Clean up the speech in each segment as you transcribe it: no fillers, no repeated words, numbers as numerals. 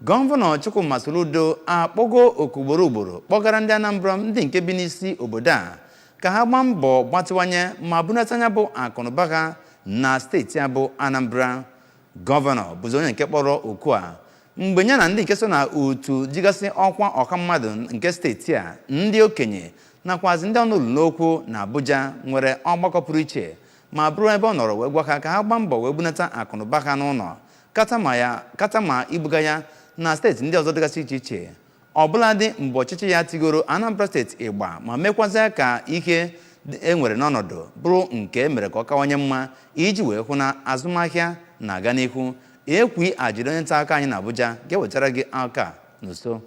Gọvanọ Chukwuma Soludo akpọgo oku ugboro ugboro kpọgara ndị Anambra, ndị nke bi n'isi obodo a, ka ha gbaa mbọ gbatịwanye ma bunata anya bụ akụnụba ha na steeti a bụ Anambra. Gọvanọ bụzi onye nke kpọrọ oku a mgbe ya na ndị nke so na otu jigasị ọkwa ọha mmadụ nke steeti a, ndị okenye nakwazi ndị ọnụ ụlọ n'okwu na Abuja nwere ọgbakọ pụrụ iche, ma bụrụ ebe ọ nọrọ wee gwa ha ka ha gbaa mbọ wee bunata akụnụba ha n'ụlọ kata ma ibuga ya na steeti ndị ọzọ dịgasị iche iche, ọbụladị mgbe ọchịchị ya tigoro Anambra Steeti ịgba ma mekwazie ka ihe e nwere n'ọnọdụ bụrụ nke e mere ka ọ kawanye mma iji wee hụ na azụmahịa na-aga n'ihu. Ekwi Ajiri, onye nta akụkọ anyị na Abuja, ga-ewetara gị akụkọ a n'uso.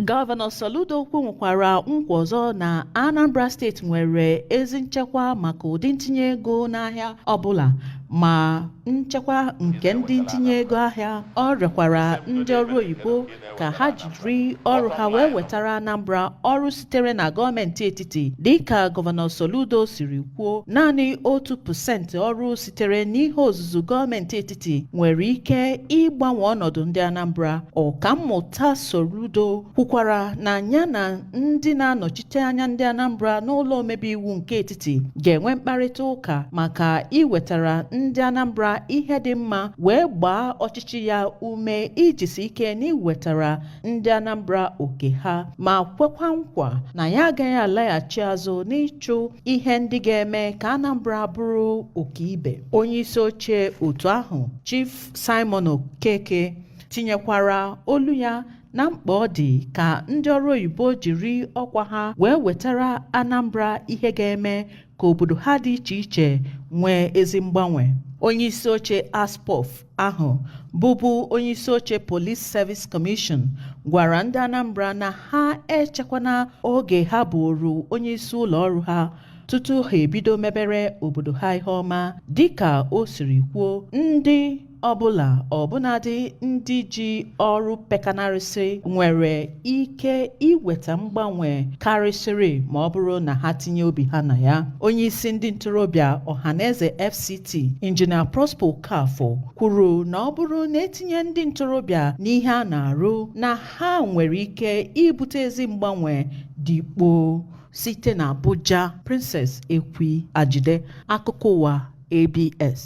Gọvanọ Soludo kwenwekwara nkwa ọzọ na Anambra Steeti nwere ezi nchekwa maka ụdị ntinye ego n'ahịa ọbụla ma nchekwa nke ndị ntinye ego ahịa. Ọ rịọkwara ndị ọrụ oyibo ka ha jiri ọrụ ha wee wetara Anambra ọrụ sitere na gọọmenti etiti. Dịka Gọvanọ Soludo siri kwuo, naanị 1% ọrụ sitere n'ihe ozuzu gọọmenti etiti nwere ike ịgbanwe ọnọdụ ndị Anambra. Ọkammụta Soludo kwukwara na ya na ndị na-anọchite anya ndị Anambra n'ụlọ omebe iwu nke etiti ga-enwe mkparịta ụka maka iwetara ndị Anambra ihe dị mma, wee gbaa ọchịchị ya ume ijisi ike n'iwetara ndị Anambra oke ha, ma kwekwa nkwa na ya agaghị alaghachi azụ n'ịchụ ihe ndị ga-eme ka Anambra bụrụ ọkaibe. Onyeisi oche otu ahụ, Chief Simon Okeke, tinyekwara olu ya na mkpa ọ dị ka ndị ọrụ oyibo jiri ọkwa ha wee wetara Anambra ihe ga-eme ka obodo ha dị iche iche nwee ezi mgbanwe. Onyeisi oche ASPOF ahụ, bụbu onyeisi oche Police Service Commission, gwara ndị Anambra na ha echekwana oge ha bụrụ onyeisi ụlọ ọrụ ha tutu ha ebido mebere obodo ha ihe ọma. Dịka o siri kwuo, ndị ọbụla, ọbụnadị ndị ji ọrụ pekanarịsị, nwere ike iweta mgbanwe karịsịrị ma ọ bụrụ na ha tinye obi ha na ya. Onyeisi ndị ntorobịa Ọhaneze FCT, Injinia Prosper Okafor, kwuru na ọ bụrụ na etinye ndị ntorobịa n'ihe a na-arụ, na ha nwere ike ibute ezi mgbanwe dị kpoo. Site na Abuja, Princess Ekwi Ajide, akụkọ ụwa ABS.